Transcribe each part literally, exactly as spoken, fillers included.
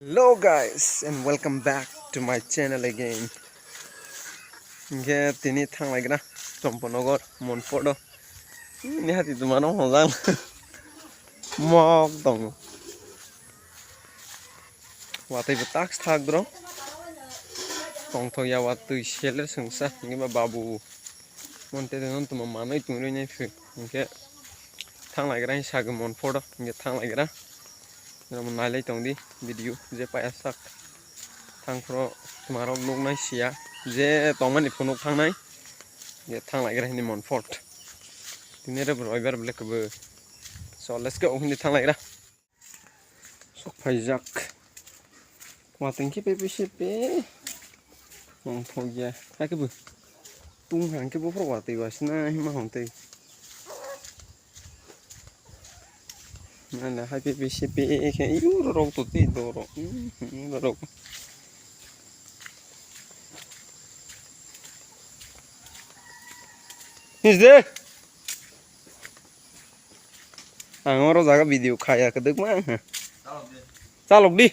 Hello guys and welcome back to my channel again. Hingke tini thanglaigra Chomponogo Monforto. Ni hati tumano hojang mok tongo. Watwi bo tax thak bro. Tongthok ya watwi seler sengsa hingke ba babu. Monte de non tuma manwi tongwi nai phi. Hingke thanglaigra hing sagi Monforto hingke thanglaigra. Namo nailai tongdi video je paya sak. Thangphro tumarok nuknai siya je tongmani phunuk thangnai. Hingke thanglaigra hini Monfort. Tini re roibar bole kebo. So let's go hini thanglaigra. Sok phaijak. Watwi khe pepe sepe. Tongthok ya. Hakhe bo. Tung hang khe bophor watwi wasna hima hong tei. Nana hai pepe sepe khe yuro rok to tei doro. Hmm, hmm, borok. Is there? Ang oro jaga video khaya kwdwkma. Chalok di.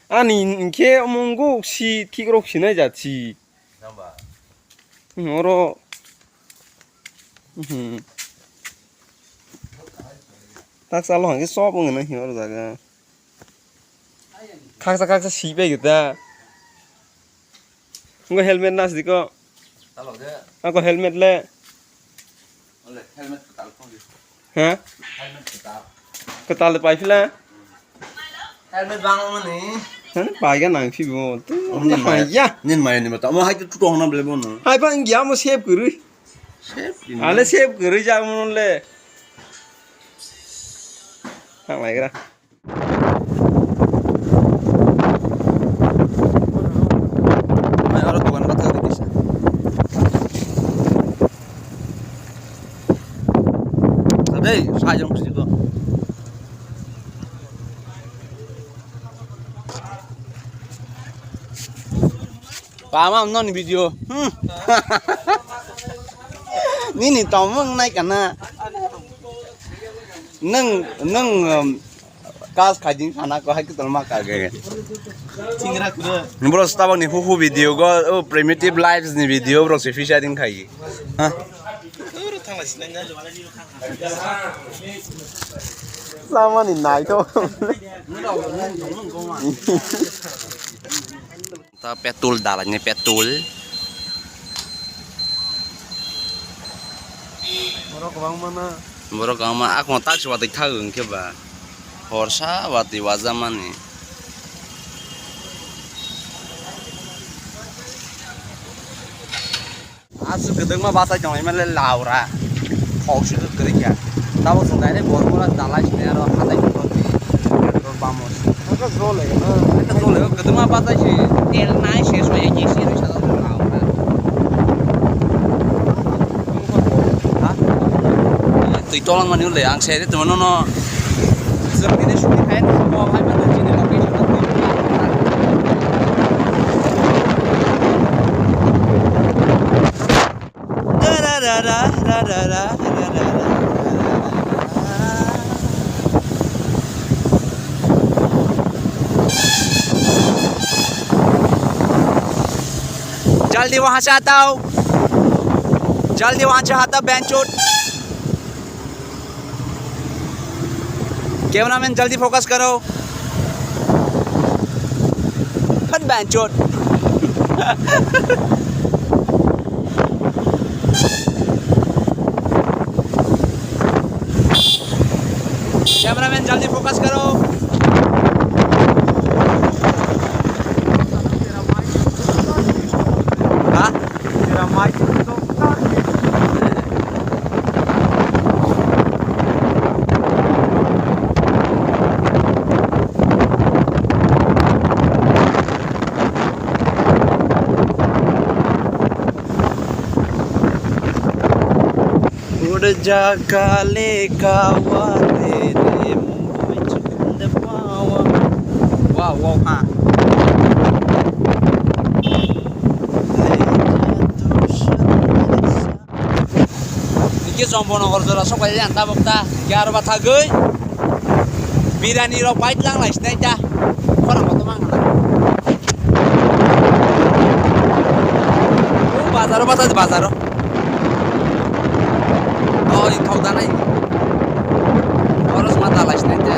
Ani hinkhe omo wngkuk si khikrok sinai jat si. Oro. Mhm. Tak chalo hinkhe sob wngna hi oro jaga. Khaksa khaksa si bai gita. Ngo helmet na sidi ko. Talo de. Ako helmet le. Ole, helmet kwtal phone di. Ha? Helmet kwtal. Kwtal de pai phila. Helmet bang mani. Hah, pai ga nang phi bo. Tu Om ni mai. Mai ya. Nin mai ni mata. Mo hai tu tu hona ble bono. Hai bang ya mo sep kwrwi. Sep. Ale sep kwrwi ja mo le. Thang lai gra. Mai aro dogan bathak dikisa. Adei, sajong siko. Pama noni video. Hmm. Nini tomong nai kana. Nang, nang, um, kas kajing sana ko hai kital ma ka ge. Bro, stabang ni huhu video go, oh, primitive lives ni video, bro, si fisha ding khai. Ha? Sama ni nai to. Ta petrol dalai ni petrol. Borok kwbangma na. Borok kwbangma, akon tak se watwi thagwi hwnkhe ba. Horsa watwi wajamani. Aswk kwdwkma bachai tonglaimale laura. Khok se kwrwi kha. Tabuk chwng direct Bormura dalai sini aro hatai khe tongdi. Petrol pump o se. Haka jole na. Haka jole, kwdwkma bachai se. Tel nai se soya ke se risa laura. Ha? Twi tolangmani le ang se tongmano no. Chwng tini shooting khai tongmo hai mano chini location. जल्दी वहां से हटाओ, जल्दी वहां से हटाओ, बेंचोट। कैमरामैन, जल्दी फोकस करो। फट बेंचोट। कैमरामैन, जल्दी फोकस करो। हाँ? तेरा माइक तो उड़ जा काले कावा तेरे मुंह में चुंद पावा। वाह, वाह, हाँ। Hingke Chomponogor jora sokphaijak ang tabok ta, hingke aro bathagwi birani rok bai tlang lai sinai ta, khorang Bazaro. Oh, i thok danai. Oro sma dalai sinai te.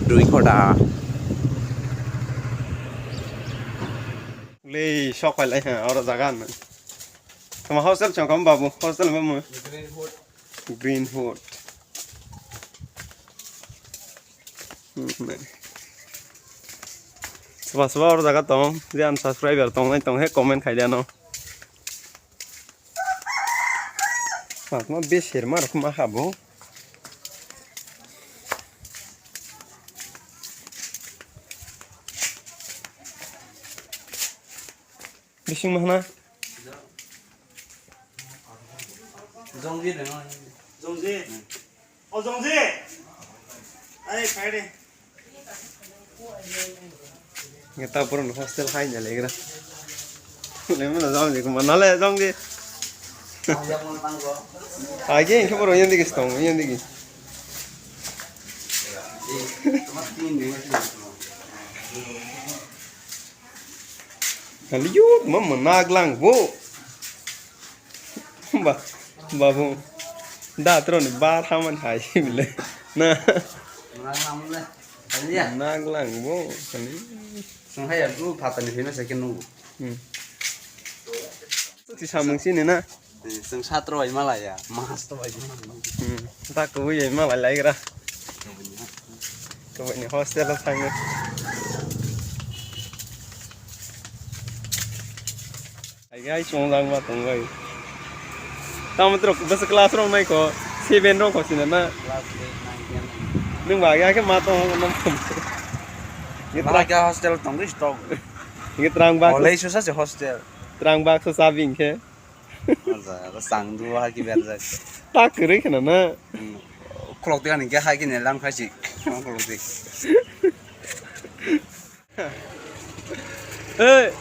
Dui khota. Lei sok pai lai ha oro jaga no. Tamo hostel chong kam babu, hostel mo mo. Greenwood. Greenwood. Hmm, nai. Soba soba oro jaga tong, je unsubscriber tong nai tong he comment khai di ano. Mat ma beser mar ma habo. Bising mahna. Jongji de. Jongji. O Jongji. Ai, khai de. Nge ta purun hostel hai nya legra. Le mana Jongji kuma nale Jongji. Age inke puro yendigi stong, yendigi. Kali yut mama naglang bo. Ba, babu. Da tro ni bar haman hai bile. Na. Naglang le. Kali ya. Naglang bo. Kali. Sung hai ya du pata ni hina sekin nungu. Hmm. Ti samung sini na. Chwng satro bai malaya, master bai malaya. Hmm, ta kubui bai malai laigra. Kubui ni hostel o thangwi. Ai gai chwng lang ma tong bai. Tamo tro bas class rok nai ko, seven rok ko sina na. Class eight, nine, ten. Nung ba ya ke ma tong na. Ba ka hostel tong ri stock. Ngi trang ba. Olei susa se hostel. Trang ba susa bing ke. Chang du hai ki berjak. Ta kwrwi kheno na. Hmm. Khulok de ani ke hai ki ne lang khai si. Khulok de. Hey.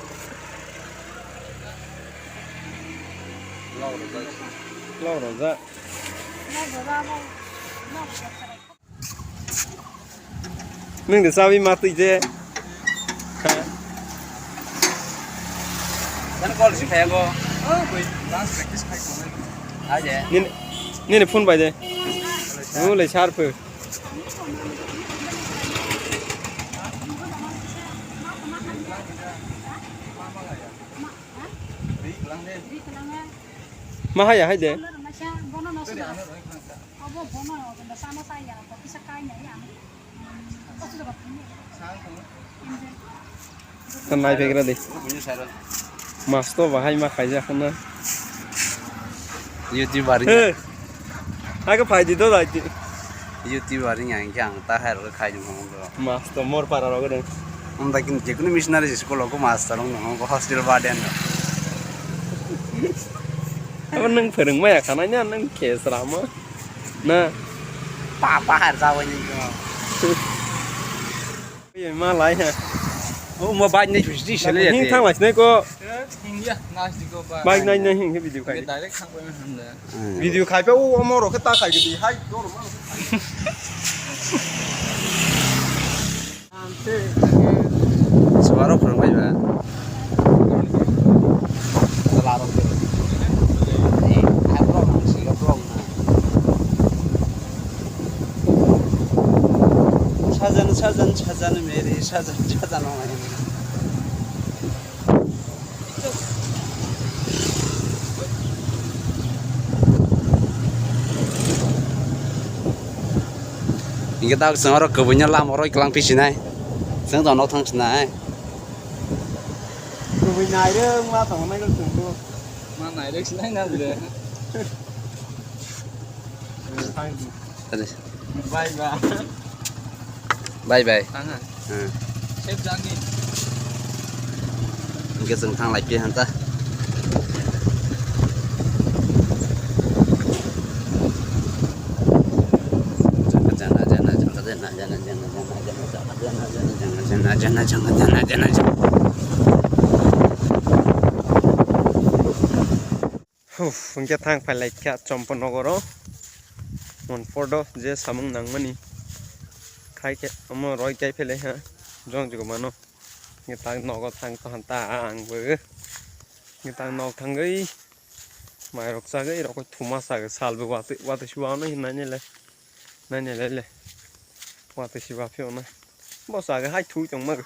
Log rojak. Nwng de chawi ma twi je. Nini, nini phone bai de. O le sar phu. Ma haya hai de. Ta nai pekra de. Mas to bahai ma khaijak na. YouTuber. He. Aga phai di to dai. YouTuber yang khe ang ta hai rok khai di mo. Mas to mor para rok de. Ang ta kin jekunu missionary school ko master ang no hostel warden. Abo nwng phwrwng maya khanai na nwng khe srama. Na. Pa pa har jabai ni ko. Ye ma lai ha. O mo bike nei thusi di sele ya. Hing thang lai sinai ko. Hing ya, nas di ko ba. Bike nai nai hing ke video khai. Direct thang ko ham da. Video khai pe o mo ro ke ta khai di hai do ro ma. Suaro phwrwng bai ba. Sajan, sajan, sajan, mere sajan, sajan. Hingke tak chwng oro kwbui no lama oro iklang pisinai. Chwng tong nok thang sinai. Kwbui nairwk ma tong nai rok chwng bo. Ma nairwk sinai na bwle. Bye bye. Bye bye. Tanga. Hmm. Safe journey. Hingke chwng thang lai phi hanta. Huf, hwnkhe thang phai lai kha Chompon nogoro. Mon pordo je samung nangmani. Khai khe omo roi kai phai lai ha. Jong jugo mano. Hwnkhe tak nogo thang to hanta ang bo. Hwnkhe tak nog thangwi. Mai rok chagwi rok thuma chagwi salbo watwi watwi suwa no hinai nile. Nai nai lai le. Watwi si ba phiyokna. Bo sa ga hai thui tong ma.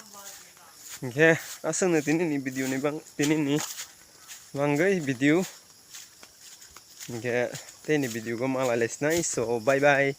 Hingkhe aswkno tini ni video ni bang tini ni bangwi video. Hingkhe tei ni video go malai lai sinai. So bye bye.